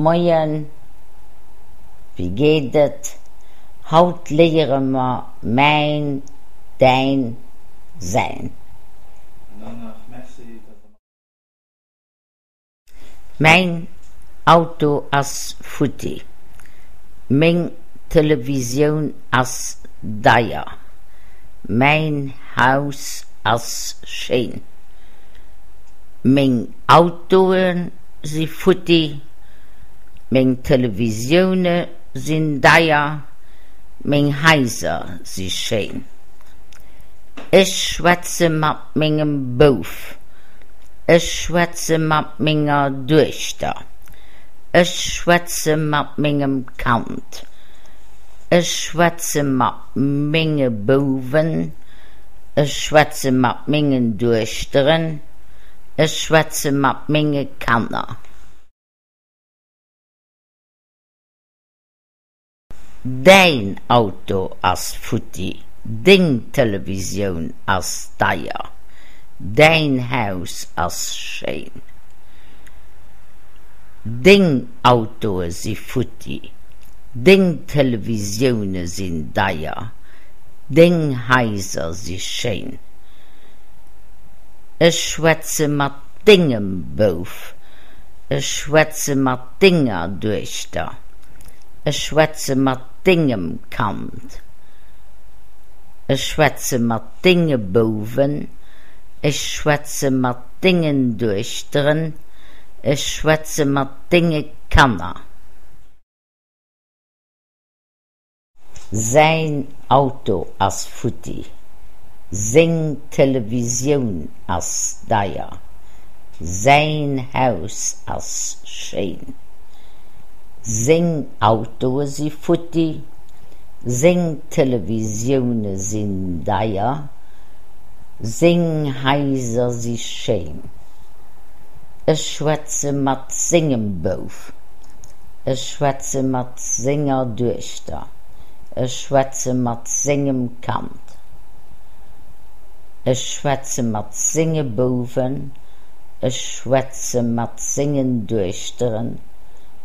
Moien, wéi geet et? Haut léiere mer mäin, däin, säin. Mäin Auto ass futti. Meng Televisioun ass deier. Mäin Haus ass schéin. Meng Autoe si futti. Meng Televisioune sinn deier. Meng Haiser si schéin. Ech schwätze mat mengem Bouf. Ech schwätze mat menger Duechter. Ech schwätze mat mengem Kand. Ech schwätze mat menge Bouwen. Ech schwätze mat mengen Duechteren. Ech schwätze mat menge Kanner. Däin Auto ass futti. Deng Televisioun ass deier. Däin Haus ass schéin. Deng Autoe si futti. Deng Televisioune sinn deier. Deng Haiser si schéin. Ech schwätze mat dengem Bouf. Ech schwätze mat denger Duechter. Ech schwätze mat dengem Kand. Ech schwätze mat denge Bouwen. Ech schwätze mat dengen Duechteren. Ech schwätze mat denge Kanner. Säin Auto ass futti. Seng Televisioun ass deier. Säin Haus ass schéin. Seng Autoe si futti. Seng Televisioune sinn deier. Seng Haiser si schéin. Ech schwätze mat sengem Bouf. Ech schwätze mat senger Duechter. Ech schwätze mat sengem Kand. Ech schwätze mat senge Bouwen. Ech schwätze mat sengen Duechteren.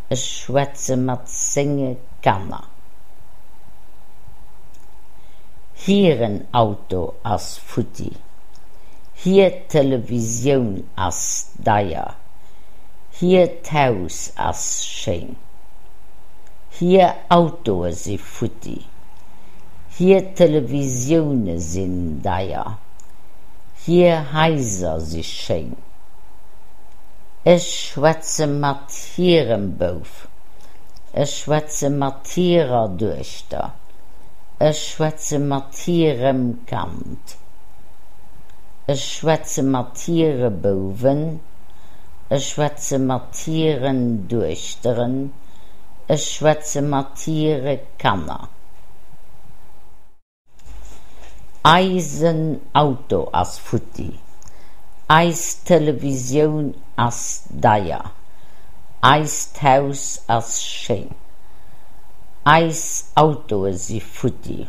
Ech schwätze mat senge Kanner. Hiren Auto ass futti. Hir Televisioun ass deier. Hiert Haus ass schéin. Hir Autoe si futti. Hir Televisioune sinn deier. Hir Haiser si schéin. Ech schwätze mat hirem Bouf. Ech schwätze mat hirer Duechter. Ech schwätze mat hirem Kand. Ech schwätze mat hire Bouwen. Ech schwätze mat hiren Duechteren. Ech schwätze mat hire Kanner. Eisen Auto ass futti. Eis Televisioun ass deier. Eist Haus ass schéin. Eis Autoe si futti.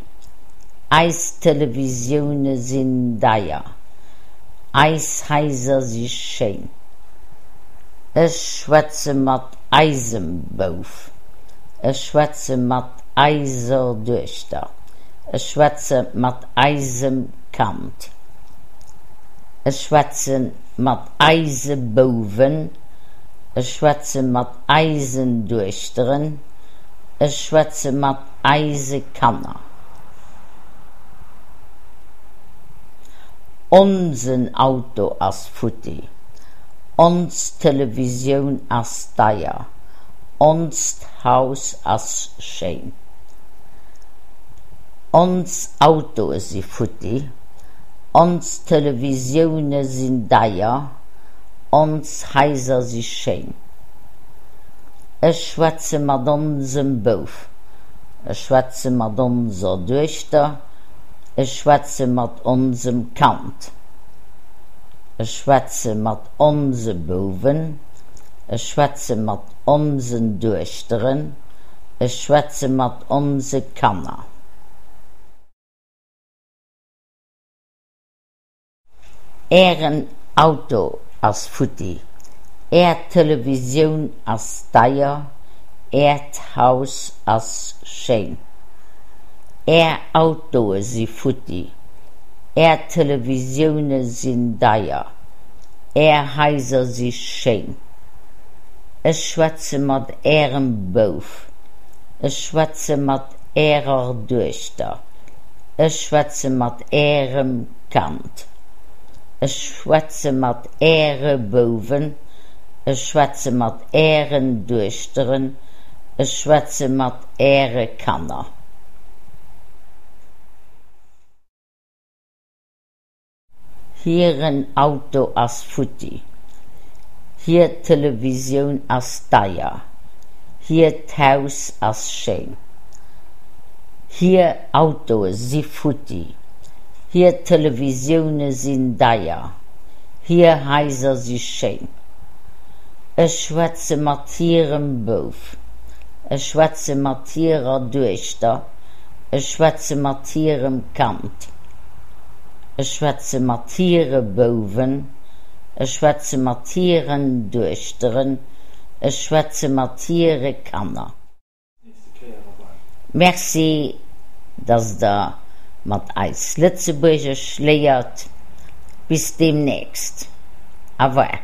Eis Televisioune sinn deier. Eis Haiser si schéin. Ech schwätze mat eisem Bouf. Ech schwätze mat eiser Duechter. Ech schwätze mat eisem Kand. Ech schwätze mat eise Bouwen. Ech schwätze mat eisen Duechteren. Ech schwätze mat eise Kanner. Onsen Auto ass futti. Ons Televisioun ass deier. Onst Haus ass schéin. Ons Autoe si futti. Ons Televisioune sinn deier. Ons Haiser si schéin. Ech schwätze mat onsem Bouf. Ech schwätze mat onser Duechter. Ech schwätze mat onsem Kand. Ech schwätze mat onse Bouwen. Ech schwätze mat onsen Duechteren. Ech schwätze mat onse Kanner. Ären Auto ass futti. Är Televisioun ass deier. Äert Haus ass schéin. Är Autoe si futti. Är Televisioune sinn deier. Är Haiser si schéin. Ech schwätze mat Ärem Bouf. Ech schwätze mat Ärer Duechter. Ech schwätze mat Ärem Kand. Ech schwätze mat Äre Bouwen. Ech schwätze mat Ären Duechteren. Ech schwätze mat Äre Kanner. Hiren Auto ass futti. Hir Televisioun ass deier. Hiert Haus ass schéin. Hir Autoe si futti. Hir Televisioune sinn deier. Hir Haiser si schéin. Ech schwätze mat hirem Bouf. Ech schwätze mat hirer Duechter. Ech schwätze mat hirem Kand. Ech schwätze mat hire Bouwen. Ech schwätze mat hiren Duechteren. Ech schwätze mat hire Kanner. Merci, dass der mat eis Lëtzebuergesch léiert. Bis deemnächst. Au revoir.